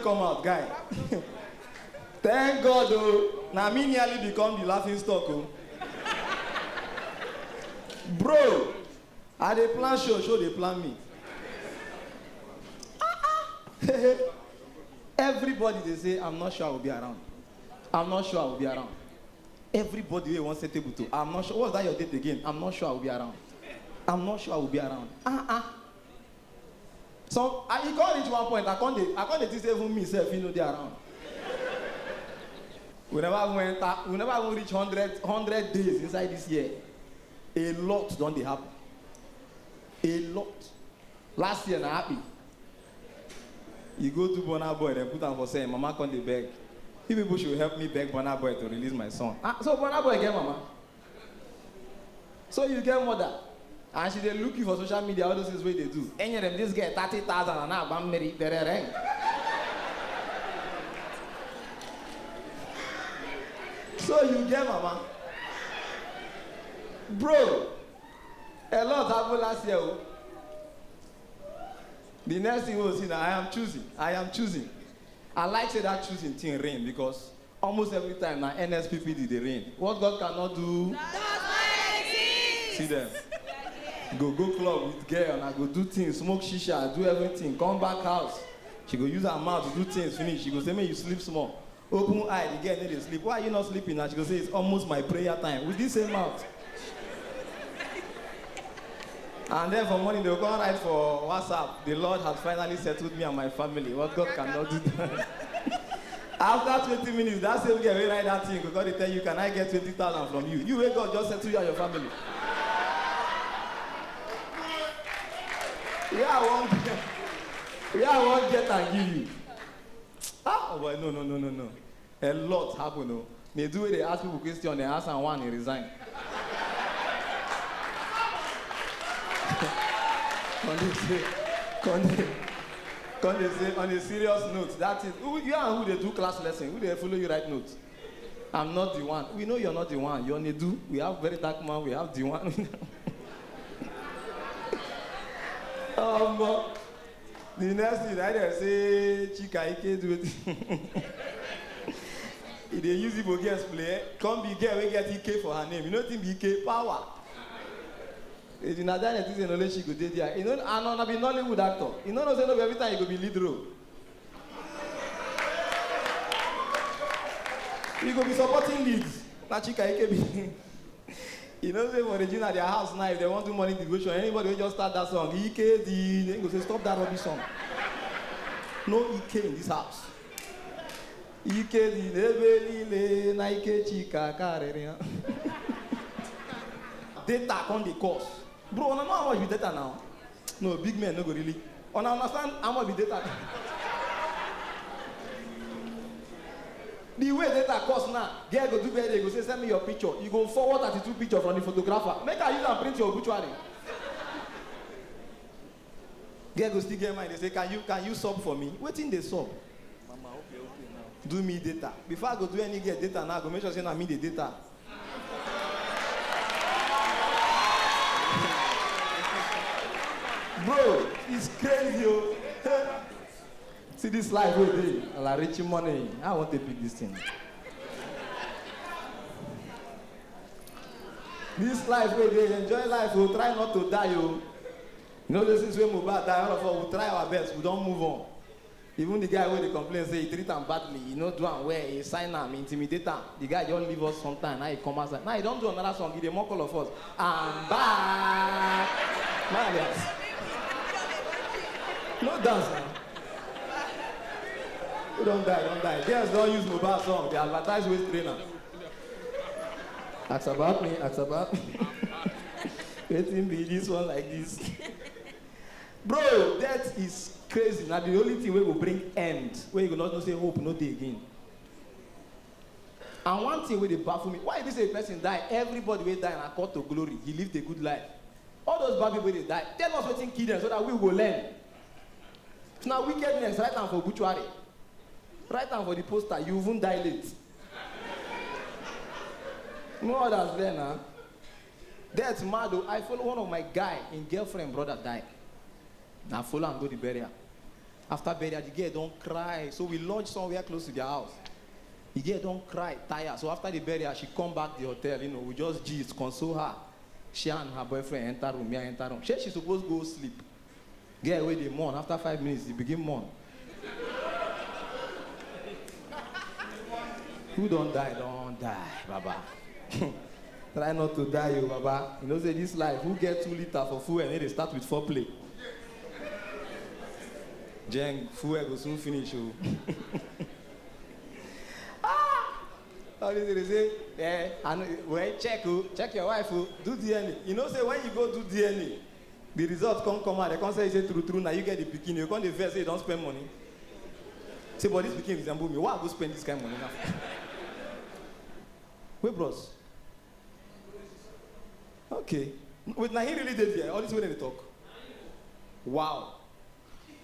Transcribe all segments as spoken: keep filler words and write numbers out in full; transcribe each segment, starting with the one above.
come out, guy. Thank God, oh. Now me nearly become the laughing stock, oh. Bro, I dey plan show, show dey plan me. Everybody dey say, "I'm not sure I will be around. I'm not sure I will be around." Everybody wey wan set table to, "I'm not sure. What's that your date again? I'm not sure I will be around. I'm not sure I will be around." Ah ah. So I, e come reach one point, I come dey, I come dey think say even me sef fit no dey around. We never even enter, we never even reach hundred, hundred days inside this year. A lot don dey happen. A lot. Last year na happy. You go do Burna Boy, dem put am for sale, mama come dey beg. "You people should help me beg Burna Boy to release my son." Ah, so Burna Boy get mama. So you get mother. And she dey look you for social media, all those things wey you dey do. Enyere m this girl thirty thousand and agba mmiri, derere. So you get mama. Bro, a lot happen last year, oh. The next thing we see now, "I am choosing. I am choosing." I like say that choosing thing ring because almost every time na N S P P D dey ring. What God cannot do. Does not exist. See them. Go, go club with girl, and I go do things, smoke shisha, do everything, come back house. She go use her mouth to do things finish. She go say, "Make you sleep small." Open eye, the girl no dey sleep. "Why are you not sleeping?" And she go say, "It's almost my prayer time." With this same mouth. And then for morning, they go come write for WhatsApp, "The Lord has finally settled me and my family. What God cannot do." After twenty minutes, that same girl wey write that thing go come dey tell you, "Can I get twenty thousand from you? You wey God just settle you and your family." Yeah, I wan get, yeah, I wan get and give you. Ah, oh boy, no, no, no, no, no. A lot happen, oh. They do wey dey ask people question, they ask am one, he resign. Come dey say, come dey, come dey say, on a serious note, that is, who, you and who dey do class lesson, who dey follow you write notes? "I'm not the one." We know you're not the one. You're Nedu. We have very dark man. We have the one. Um, the next thing, I dey say, "Chika Ike do it." He dey use Igbo girls play. Come be girl wey get Ike for her name. You know wetin be Ike? Power. If na that thing, knowledge she go dey there. You know, and una be Nollywood actor. You no know say no be every time you go be lead role. You go be supporting leads. Na Chika Ike be. You know say for Regina, their house now, if they want do morning devotion, anybody wey just start that song, "Ike di," they go say, "Stop that rubbish song." No Ike in this house. "Ike di n'ebe niile na ike Chika karịrị ya." Data come dey cost. Bro, una know how much be data now? No, big men no go really. Una understand how much be data? The way data cost now, girl go do birthday, go say, "Send me your picture." You go forward thirty-two picture from the photographer. Make I use am print your obituary. Girl go still get mind, they say, "Can you, can you sub for me?" Wetin dey sub? Mama, okay, okay now. Do me data. Before I go do any girl data now, I go make sure say na me dey data. Bro, it's crazy, oh. See this life wey dey, ala rich money. I want to pick this thing. This life wey dey, enjoy life, oh, try not to die, oh. You know, this is when Mohbad die, all of us, we try our best, we don move on. Even the guy wey dey complain say he treat am badly, he no do am well, he sign am, he intimidate am. The guy just leave us sometime, now he come outside. Now he don do another song, he dey mock all of us. "I'm back." Malias. No dance now. Who don die, don die. Girls don use Mohbad song, dey advertise waist trainer. Ask about me, ask about me. Wetin be this one like this? Bro, death is crazy. Na the only thing wey go bring end, wey you go not know say hope no dey again. And one thing wey dey baffle me, why e be say a person die, everybody wey die na call to glory, he lived a good life. All those bad people wey dey die, tell us wetin kill them so that we go learn. If na wickedness, write am for obituary. Write am for the poster, you even die late. No others there na. Death mad o. I follow one of my guy, im girlfriend brother die. Na follow am go the burial. After burial, the girl don cry. So we lodge somewhere close to their house. The girl don cry, tire. So after the burial, she come back the hotel. You know, we just gist, console her. She and her boyfriend enter room, me I enter room. She, she suppose go sleep. Girl wey dey mourn, after five minutes, e begin mourn. Who don die, don die, Baba. Try not to die, you, Baba. You know say this life, who get two liter for fuel, and they start with foreplay. Jeng, fuel go soon finish, oh. Ah! All this they say, eh, I know, well, check, oh, check your wife, oh, do D N A. You know say when you go do D N A, the result come come out. They come say, say true, true. Now you get the pikin. You come the first say you don't spend money. Say, but this pikin resemble me. Why I go spend this kind of money now? Wait, bros. Okay. Wait, now he really did there. All this way they talk. Wow.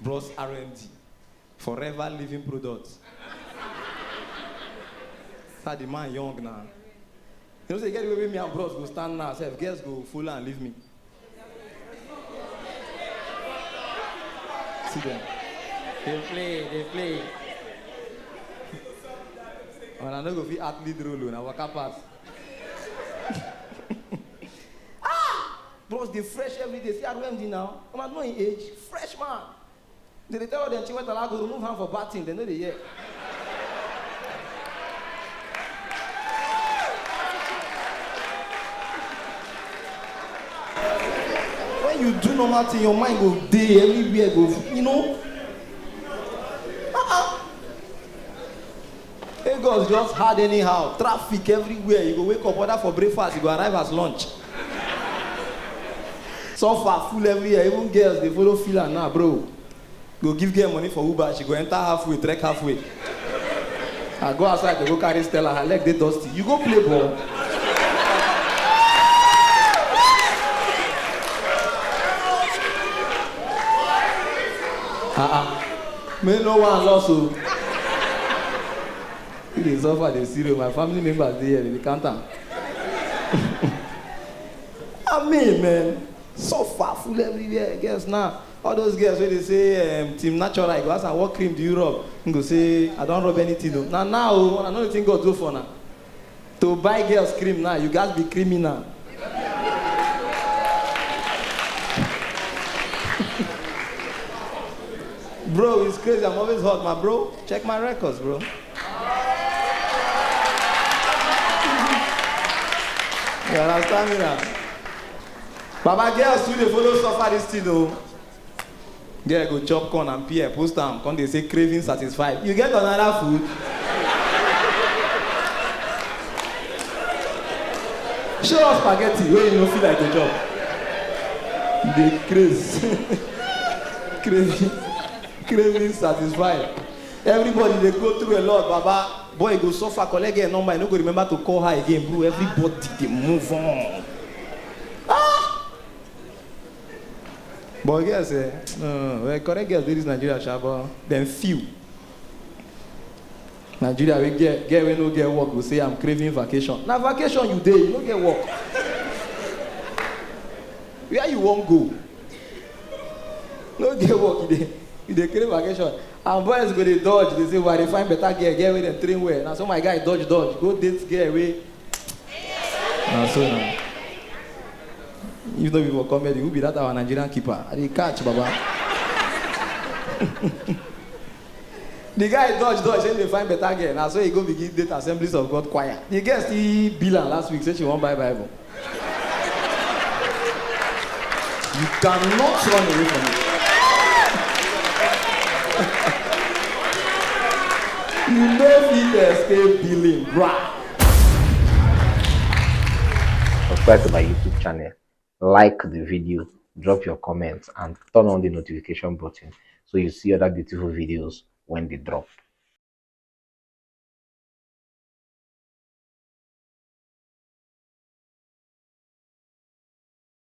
Bros R M D. Forever living product. That the man young now. You know, say, get away with me and bros go stand now. Sef, girls go full and leave me. See them. They play, they play. And I no go fit act lead role, oh, na waka pass. Ah! Bros, they fresh every day. See, R M D now. I'm at my age. Fresh man. They dey tell them, "Chiwetala go remove hand for bad thing." They know they hear. When you do normal thing, your mind go dey everywhere, go, you know. Uh-uh. Lagos just hard anyhow. Traffic everywhere. You go wake up, order for breakfast, you go arrive as lunch. Suffer full everywhere. Even girls, they follow feel am now, bro. Go give girl money for Uber, she go enter halfway, trek halfway. I go outside to go carry Stella, her leg dey dusty. You go play ball. Uh-uh. Me no one loss o. You dey suffer, dey serious. My family members dey here, they dey count am. I mean, man, suffer full everywhere. Girls now, all those girls wey dey say, um, Team Natural, you go ask am, "What cream do you rub?" He go say, "I don't rub anything o." Now, now, oh, I know the thing God do for now. To buy girls cream now, you gats be criminal. Bro, it's crazy. I'm always hot, my bro. Check my records, bro. You understand me now? Baba, girls too dey follow suffer this thing o. Girl go chop corn and pear, post am, come dey say, "Craving satisfied." You get another food? Show us spaghetti wey you no feel like to chop. You dey craze. Craving, craving satisfied. Everybody dey go through a lot, Baba. Boy go suffer, collect girl number, you no go remember to call her again, bro. Everybody dey move on. Ah! But girls, eh, no, no, no. Well, correct girls dey this Nigeria, sha, but dem few. Nigeria, we get, get, we no get work, we say, "I'm craving vacation." Na vacation you dey, you no get work. Where you wan go? No get work, you dey, you dey crave vacation. And boys go dey dodge, they say, "Why they find better girl, girl wey dem train well." Na so my guy dodge, dodge, go date girl wey. Na so na. If no be for comedy, who be that our Nigerian keeper? I dey catch, Baba. The guy dodge, dodge, say they find better girl. Na so he go begin date Assemblies of God choir. The girl still bill am last week, say she wan buy Bible. You cannot run away from it. You no fit escape billing, bruh. Subscribe to my YouTube channel, like the video, drop your comments, and turn on the notification button so you see other beautiful videos when they drop.